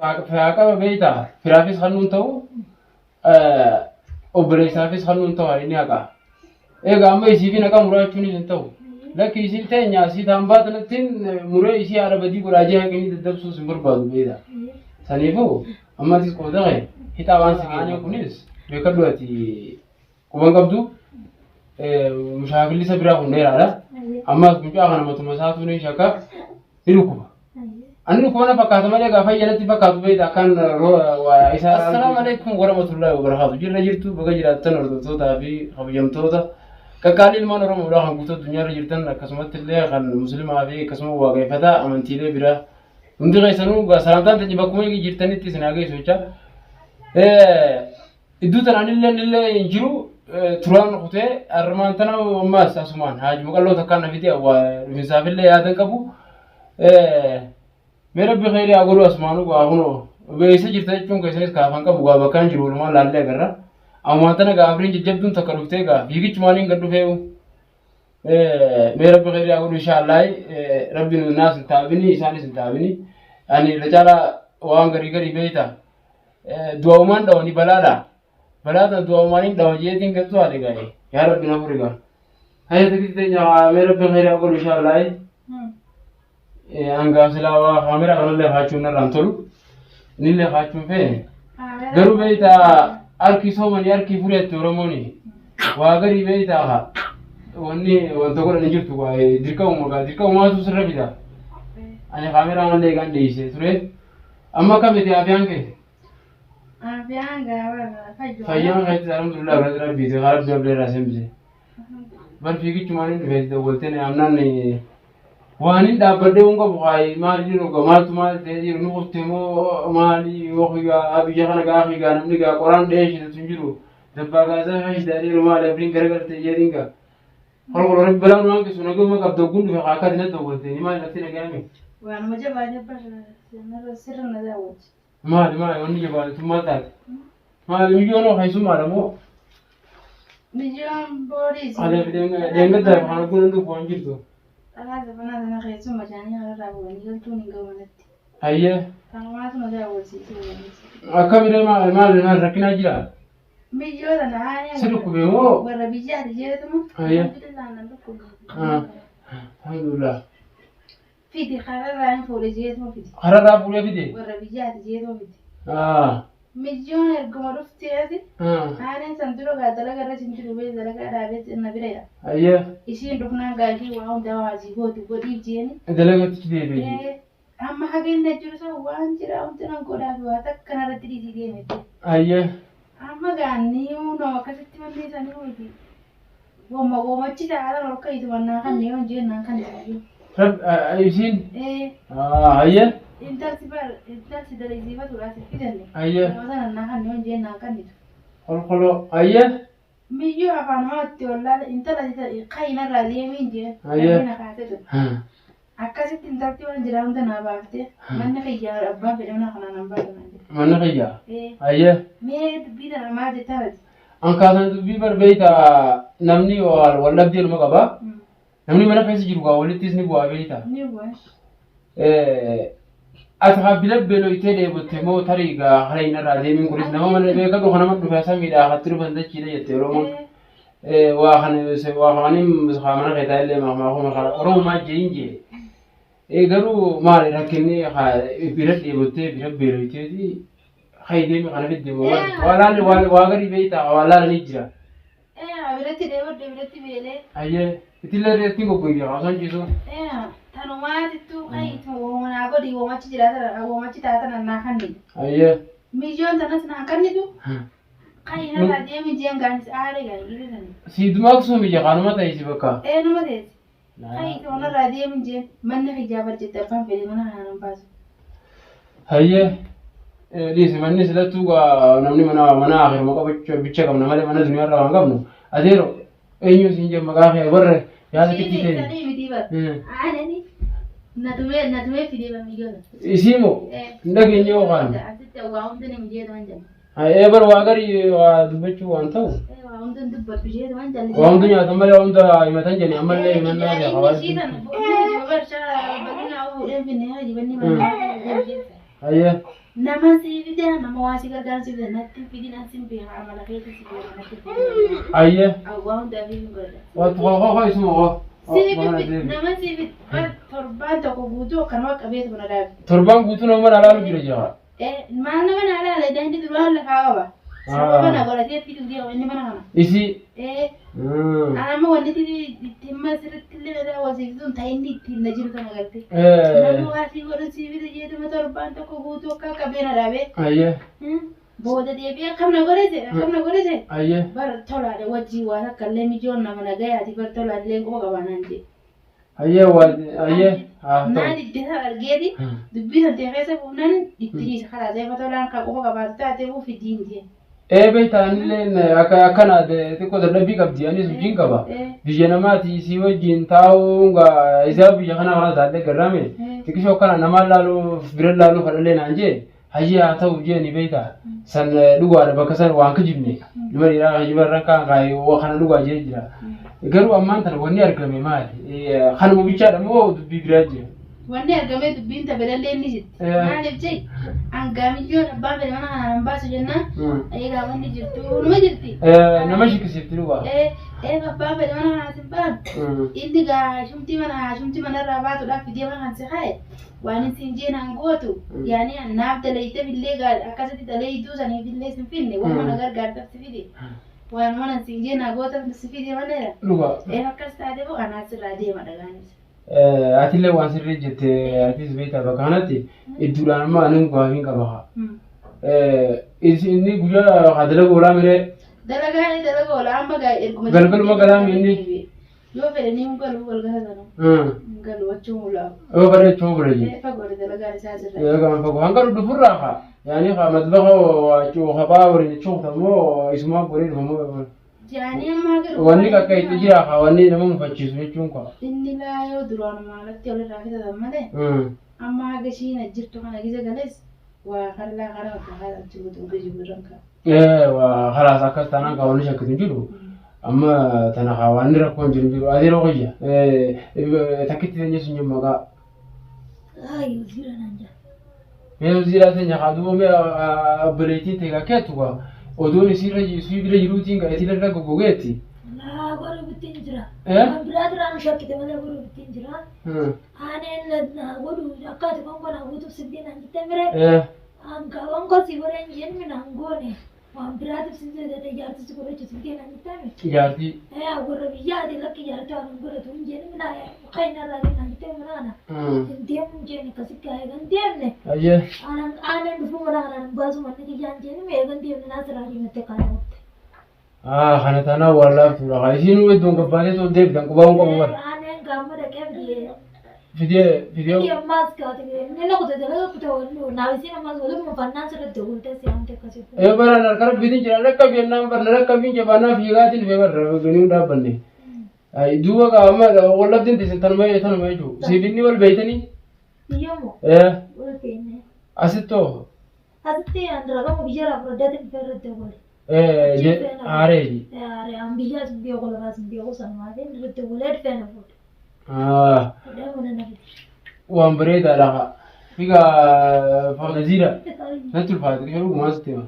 Haqa beektaa firaafis kan nuun ta'u obboleessaafis kan nuun ta'u inni haqa. Egaa amma isiifin haqa muraachuunis hin ta'u. Lakki isiin teenya asii taan baatanattiin muree isii haadha badii godhaa jee haqni daddabsuus hin barbaadu beektaa. Saniifuu amma atis qooda kee hixaa waan si geenye kunis beekadhu ati quban qabdu mushaakilli isa biraa kun dheeraadha. Ammas mucaa kana matuma isaatu ni shakka ni dhukkuba. Ani dhukkuba na fakkaata malee gaafa jalatti fakkaatu beekta akkaan isa. Assalaamu alaikum warahmatullahi wabarakaatu. Jirra jirtu baga jiraattan hordoftootaa fi kabajamtoota qaqqaalii ilmaan Oromoodhaa kan guutuu addunyaarra jirtan akkasumatti illee kan muslimaa fi akkasuma waaqeffataa amantiilee biraa hundi keessanuu salaamtaan teenya bakkuma jirtanitti isin haa geessu jecha. Iddoo tanaan illee illee hin jiru turaan kutee armaan tana ammaas asumaan haajuma qalloo takkaan na fide dhufinsaaf illee yaadan qabu. Mee rabbi kheyrii haa godhu asumaanuu gaa kunoo beeysa jirta jechuun keessanis kaafan qabu gaa bakkaan jiru walumaan laallee agarra. Ammaan tana gaa abriin jajjabduun takka dhuftee gaa fiigichumaan hin gad dhufeeyu. Mee rabbi kheyrii haa godhu inshaallah rabbi nu naas hin taabini isaanis hin taabini. Ani irra caalaa waan garii garii beeyta. Du'aumaan dhawani balaadha. Balaa tana du'aumaan hin dhawa jeetiin galtu haadha gaa'e. Yaa rabbi na furi gaa. Hayya takitti teenya mee rabbi kheyrii haa godhu inshaallah. Hangaa silaa waa kaameraa kanallee kaachuun narraan tolu. Innillee kaachuun feene. Garuu beektaa harki soomanii harki fureetti Oromooni. Waa garii beektaa haa. Wanni wanta godhan hin jirtu waa dirqamuma gaa dirqamumaatu sirra fida. Ani kaameraa kanallee egaan dhiyeessee ture. Amma akkamiti afiyaan kee? Afiyaan gaabaa fayyoo. Fayyaan keetti alhamdulillah galata rabbiiti. Haa rabbi abdii irraa seenbise. Bar fiigichumaan hin dhufee dawwaltee na yaamnaan waan hin dhaabbadhee hin qabu haayi maal jiru gaa maaltu maal ta'ee jiru nu kufte moo maali yoo gaa biyya kana gaa fiigaa namni gaa qoraan dhahee shitatu hin jiru dabbaa gaazaa keessa jiru maali abriin garagalte jedhin gaa Kolkolo rabbi balaa nu hanqisu naguma qabda ogguun dhufe haa akkati na dawwalte ni maali natti dhaga'ame. Waanuma jabaa jabaa sirra na daawwachi. Maali maali wanni jabaate tun maal taate? Maali miyyoon hoo keessummaadha moo? Miyyoon booriis. Alee fi dheengaddaa fi kan ogguun hin dhufu waan jirtu. Dhalaa zabanaa sana keessumma jaanii hararraa bu'anii galtuun hin ga'u manatti. Hayyee. Kanumaatu na daawwachiisee waanisi. Akkamiree maali maali maali rakkinaa jira? Miyyoo tana haaya. Si dhukkube moo? Warra biyyaati jeetuma. Hayyee. Alhamdulillah nan dhukkube. Ah. Alhamdulillah. Fidi kararraa hin fuudhe jeetuma fidi. Kararraa fuudhee fide? Warra biyyaati jeetuma fidi. Ah. Miyyoon erguma dhufteeti. Ah. Aaneen san dura gaa dalaga irra sin jiru bee dalagaa dhaabee na bira jira. Hayyee. Ishiin dhufnaan gaa ishii waa hundaa waa sii gootu godhiif jeeni. Dalagatti deebi'e. Eh, Amma haga inni as jiru san waan jira hundi nan godhaafi waa takka narratti dhiisii deemete. Hayyee. Amma gaa niyuu nama akkasitti wanni isanii miti. Woma womachi taatan ol ka'itu mannaa kan yoo hin jeen naan kan iyyuu. Rab isiin. Eh, Ah hayyee. intalsi bar intalsi dalagsiifatuudha si fidanne. Hayyee. Nama sana naa kan yoo hin jeen naan kannitu. Kolkoloo hayyee. Miyyoo afaan namatti wallaala intala ka'i narraa deemiin jeen. Hayyee. Namni na kaasee ture. Akkasitti intalti waan jiraa hunda naa baaftee manni kiyya abbaan fedhe mana kanaa nan baasa naan jedhe. Manni kiyya. Ee, Hayyee. Mee dubbii tana maal jettaa ati? An kaasan dubbii bar beeyta namni wal dhabdee numa qaba. Namni mana keessa jiru gaa walittis ni bu'aa beeyta. Ni bu'aa. Ati haa bila beeloytee dheebotte moo tarii gaa hara hin irraa deemiin kunis nama mana beekadhu kana nama dhufe samiidhaa hatti dhufan dachiidha jette Oromoon. Waa kana waa kaaniin mana kee taa'ellee maakuma kana Oromumaa jeeyin jee. Garuu maali rakkinni bira dheebottee bira beeloyteeti hayi deemi kana fidde moo waa laalle waa garii beeytaa waa laalanii jira. Biratti dheebodhe biratti beelee. Hayyee itillee irratti goggoyya osoo hin ciisu. Tanumaatittuu kayitu womanaa godhi womachi jiraata womachi taatan naa kannitu. Hayyee. Miyyoon tanas naa kannitu. Kayi narraa deemi jeen gaanis aare gaayi gise sani. Siidumaa kusuma biyya kaanuma ta'e si bakka. Ee numa teessi. Kayi narraa deemi jeen manni kiyyaa bar jette abbaan fedhe mana kanaa nan baasu. Hayyee. Dhiisi manni silattuu gaa namni mana mana akiruma qabachuu bicha qabna malee mana duniyaa irraa waan qabnu. Adeero eenyu siin jee maqaa kee warra yaada kitti ta'e. Sanii miti bar. Aanani na tumee fidee bar miyyoota. Isii moo hin dhageenye yookaan. Asitti waa hundi ni mijeetu waan jedhu. Ee bar waa garii waa dubbachuu waan ta'u. Waa hunda hin dubbadhu jeetu waan jallisee. Waa hunda nyaatan malee waa hunda himatan jedhani ammallee himannaa fi hawaasni. Hayyee. Nama sii fida nama waa si gargaaru si fida natti hin fidin an sin beeka amala keetii si beeka natti hin fidin. Ayyee. Awwaa hundaa fi hin godha. Waatu koo koo koo isuma koo. Sii fidi nama sii fidi torbaan tokko guutuu akkanuma qabeetu mana dhaabe. Torbaan guutuu nama mana laalu jira jira. Maal nama naa laale daandii duraan lafaa qaba. Sababa na godhatee fiduu deema inni mana kana. Isii. Amma wanni itti himma sirriitti illee na wasiiftuun ta'e inni ittiin na jiru kana garte. Nama waa sii godhu sii fida jeetuma torbaan tokko guutuu akka qabee na dhaabee. Ayyee. Booda deebi'ee akkam na godhese akkam na godhese. Ayyee. Bar tolaadha wajjii waan akka illee mijoon nama nagayaati bar tolaallee quba qabaa naan jedhe. Ayyee waa ayyee haa Naa ta'u. didde sana argeeti dubbii san ta'e keessa buufnaan itti dhiisa karaa seefa tolaan kan quba qabaatu taate buuf fidiin jee. Ee beektaa anillee akka akkana xiqqoo dadhabbii qabdi anis hojiin qaba. Biyya namaati si wajjin taa'uun gaa isaa biyya kana kana taallee garraame xiqqishoo akkana namaan laaluuf bira laaluu fadhallee naan jee hayyee haa ta'u jee ni beektaa san dhugaadha bakka san waan kijibne ilma dhiiraa kijiba irra kaan kaayee kana dhugaa jee jira. Garuu ammaan tana wanni argame maali? Kanuma bichaadha moo dubbii biraa jira? Wanni argamee dubbiin tabelallee inni jirti. Maaliif jee hangaamiyyoon abbaan fedhe mana kanaan hin baasu jennaan egaa wanni jirtu numa jirti. Nama shikkisiifti dhugaa. Ee abbaan fedhe mana kanaan sin baanu inni gaa shumtii mana shumtii manarraa baatuudhaaf fidee mana kan si kaa'e waan hin siin jeen han gootu yaani naaf daleeyteef illee gaa akkasitti daleeytuu saniif illee sin finne waan mana gargaartaaf si fide waan mana siin jeen haa gootaaf si fide maneera. Dhugaa. Ee akkas taate moo anaa sirraa deema dhagaanis. Atillee waan sirrii jette atis beektaa bakka kanatti idduudhaan amma anin gaafiin qaba haa. Inni guyyaa haa dalagu oolaa miree Dalagaa inni dalaga oola amma gaa erguma. Galgaluma galaa inni. Yoo fedhe ni hin galu galgala sana. Hin galu achuma ulaa. Yoo fedhe achuma bula jee. Fagoo dalagaan isaa sirra. Yoo gama fagoo hanga dhufurraa haa yaani haa madbaqa kophaa waliin cuuta moo isumaa godhee dhufa moo Jaanii ammaa garuu. Wanni kakka itti jira haa wanni nama mufachiisu jechuun koo. Inni laa yoo duraan maalatti walirraa fitatan malee amma haga ishiin as jirtu kana gisa gales waa karlaa karaa bakka haadha achi guutuu geejjibu irraan ka'a. Waa kalaas akkas taanaan kaa wanni shakkitu hin jiru. Amma tana kaa wanni rakkoon jiru hin jiru. Ati yeroo kiyya takkitti teenya sun jiru maqaa. Ay, wasiira naan jaa. Mee hojiidhaa teenya kaa duuba mee obboleettiin ta'e kakkeettu kaa oduun isiirra isii bira jiruutiin kaa isiirra irra goggogeetti. Laa godhu bittiin jira. Eh? Kan biraa duraan shakkite malee godhu bittiin jira. Aaneen na godhu akka ati konkolaa guutuuf sibdii naan jettee mire. Hangaa konkol si godhan jeen mi naan goone. Waan biraatiif si jedhee jaartii si godhachuu sibdii naan jettee mi. Jaartii. Warra biyyaati lakki jaartii waan hin godhatu hin jeen mi naa kan inni irraa naan jettee mi naana. Hin deemu jeen akkasitti haa eegan deemne. Ayyee. Aanaan aanaan dhufuu mana kanaan hin baasu manni kiyyaan jeen mi eegan deemne naa sirraa diimattee kaana qotte. Ah kana taanaan waan laaftuudha kaa isiin iddoon gabbaatee tol deebitan qubaa hin qabu bara. Aanaan gaamma dhaqee fidee. Fidee fidee. Fidee ammaas kaate inni na kute dalaga kute wallu naawisiin ammaas waluma fannaan sirriitti guuntee si haamte akkasii. Ee bara harka rabbiitiin jira rakkabi jennaan barna rakkabiin jabaanaa fiigaatiin dhufee barra ganuu hin dhaabbanne. Duuba qaama wal dhabdeen teessan tanuma tanuma jechuudha. Siif inni wal beeytanii. Biyyoommoo Ee wal beekne. asittoo. Asitti andiragamu biyyarraa fudhadhaatiin dhufee irratti wal. Ee haareeji. An biyyaas hin beeku lafaas hin beeku sanumaa fi irratti walee dhufee na fuudhe. Fuudhee mana na fide. Waan bareedaadha haa. Egaa Fawziidha. Natti ulfaate qisha dhugumaa sitti hima.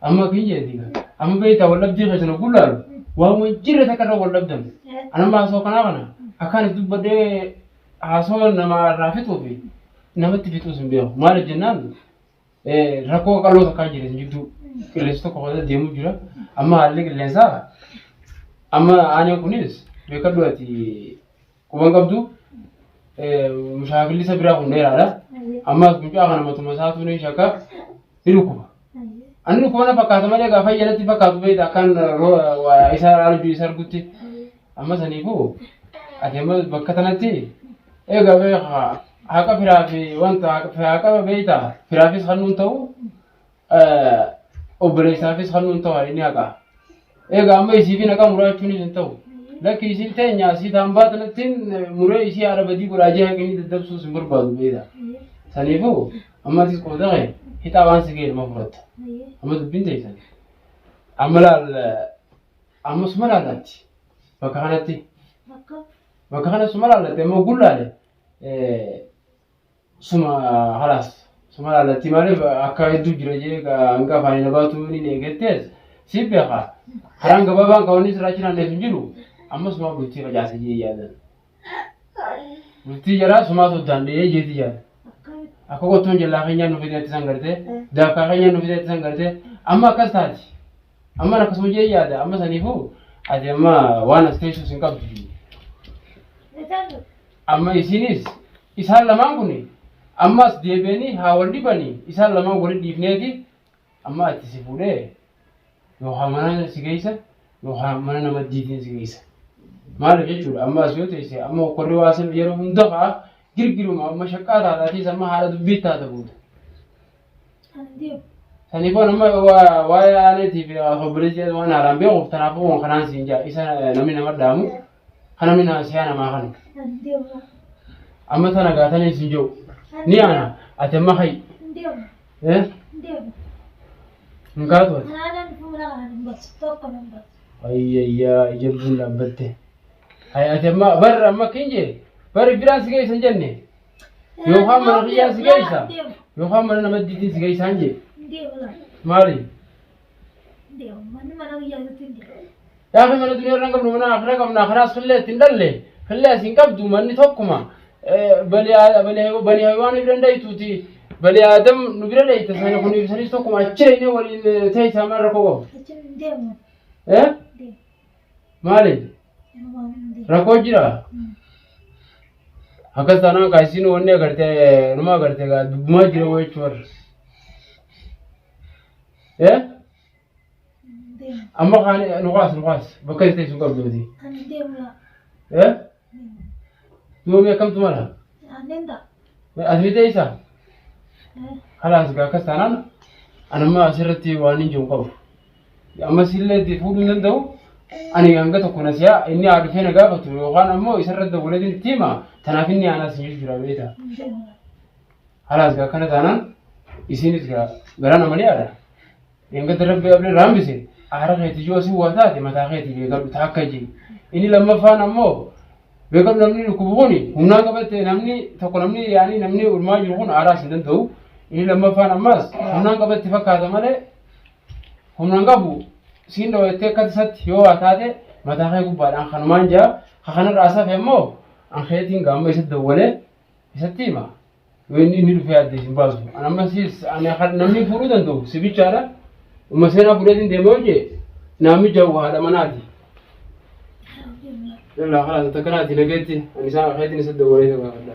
Amma kiyyeeti egaa. Amma beektaa wal dhabdii keessan oguu laalu waan wal jirre takka irra wal dhabdan. Anamma haasoo kanaa kana akkaan itti dubbadhee haasoo nama irraa fixuu fi namatti fixuus hin beeku. Maaliif jennaan rakkoo qal'oo takkaa jira isin jidduu. Qilleensi tokko keessa deemuu jira. Amma haalli qilleensaa amma aaneen kunis beekadhu ati quban qabdu mushaakilli isa biraa kun dheeraadha. Ammas mucaa kana matuma isaatu ni shakka ni dhukkuba. Ani dhukkuba na fakkaata malee gaafa jalatti fakkaatu beekta akkaan isa arju isa argutti. Amma saniifuu ati amma bakka tanatti egaa beeka haqa firaa fi wanta haqa beekta firaafis kan nuun ta'u obboleessaafis kan nuun ta'u inni haqa. Egaa amma isii fi naqa muraachuunis hin ta'u. Lakki isiin teenya asii taan baatanatti muree isii haadha badii godhaa jee haqni daddabsuus hin barbaadu beekta. Saniifuu amma atis qooda kee hixaa waan si ga'e nama fudhatta. Amma dubbiin teessan. Amma laal amma suma laallatti bakka kanatti bakka kana suma laallatti amma gullaale suma halaas Suma laalatti maaliif akka hedduu jira jee hanga afaanii na baatu ni eegattees si beeka. Karaan gabaabaan kan wanni sirraa achi naanneessu hin jiru. Amma sumaa bultii facaase jee yaadan. Bultii jaraa sumaa soddaan dhiyee jeeti yaada. Akkamitti? Akka qottoon jallaa keenyaan nu fidee san gartee daakkaa keenyaan nu fidee san gartee amma akkas taati. Amma akkasuma jee yaada amma saniifuu ati amma waan as teessus hin qabdu. Isaan Amma isinis isaan lamaan kun ammas deebi'anii haa wal dhibanii isaan lamaan walitti dhiifneeti amma ati si fuudhee yookaan mana si geessa yookaan mana nama diitiin si geessa. Maaliif jechuudha amma as yoo teesse amma okkorri waa sin yeroo hunda fa'a girgiruma amma shaqqaa taataatiis amma haala dubbii taata buuta. ani deemu. Saniifuu amma waa'ee aaneetii fi obboleessi waan haaraan beekuuf tanaafuu waan kanaan siin jaa isa namni nama dhaamu kan namni nama siyaa namaa kanu. Ani deemu. Amma tana gaatanii siin jiru. Ni ana ati amma hayi. Hin deemu. Eh? Hin deemu. Hin kaatu ati. Anaanan fuula kana hin baasu. Tokko hin baasu. Ayyayyaa ijabduun dhaabbatte. Hayi ati amma barra amma akkin jee bari biraan si geessa hin jenne. Yookaan mana kiyyaa si geessa. Hin deemu. Yookaan mana nama diitiin si geessa hin jee. Hin deemu laa. Maali? Hin deemu. Manni mana kiyyaatti hin deemu. Gaafa mana duniyaa irra hin qabnu mana akhiraa qabna akhiraas fillee ittiin dhalle fillee as hin qabdu manni tokkuma. Bani haywaan bira dhayituuti. Bani Aadam nu bira dhayita sana kun ibsanis tokkuma achi dhayinee waliin teessaa maal rakkoo qabu. Achi hin deemu. Eh? Hin deemu. Maali? Waan hin deemu. Rakkoo jira? Akkas taanaan kaa isin wanni agartee numa agartee gaa dubbumaa jira wayii jechuudha. Eh? Hin deemu. Amma kaan nu kaas nu kaas bakka itti teessu qabduuti. Ani hin deemu laa. Eh? Duubi akkamtu mala? Aannan ta'a. Ati ni teessaa? Eh. Kalaas gaa akkas taanaan ani amma asirratti waan hin jiru qabu. Amma sillee itti fuudhuu hin danda'u. Ani hanga tokko na si'a inni haa dhufee na gaafatu yookaan ammoo isarratti dawwaleetiin itti hima. Tanaaf inni aanaa sin jira beektaa. Hin deemu laa. Halaas gaa akkana taanaan isinis gaa garaa nama ni yaada. Eegatti rabbi ablee raambise aara keetii yoo si waa taate mataa keetii beekadhu taakka jee. Inni lammaffaan ammoo beekadhu namni dhukkubu kun humnaan qabatte namni tokko namni yaani namni ulmaa jiru kun aaraas hin danda'u. Inni lammaffaan ammas humnaan qabatte fakkaata malee humnaan qabu siin dhawattee akka isatti yoo waa taate mataa kee gubbaadhaan kanumaan jaa ka kanarraa safe ammoo an keetiin gaamma isatti dawwalee isatti hima. Yoo inni inni dhufee adda isin baasu. An amma siis ani kan namni fuudhuu danda'u si bichaadha. Umma seenaa fuudheetiin deema yoo jee naamni jawu haadha manaati. Hin deemu laa. Yallaa kalaas takka naati nageetti ani isaan keetiin isatti dawwalee isa gaafadha.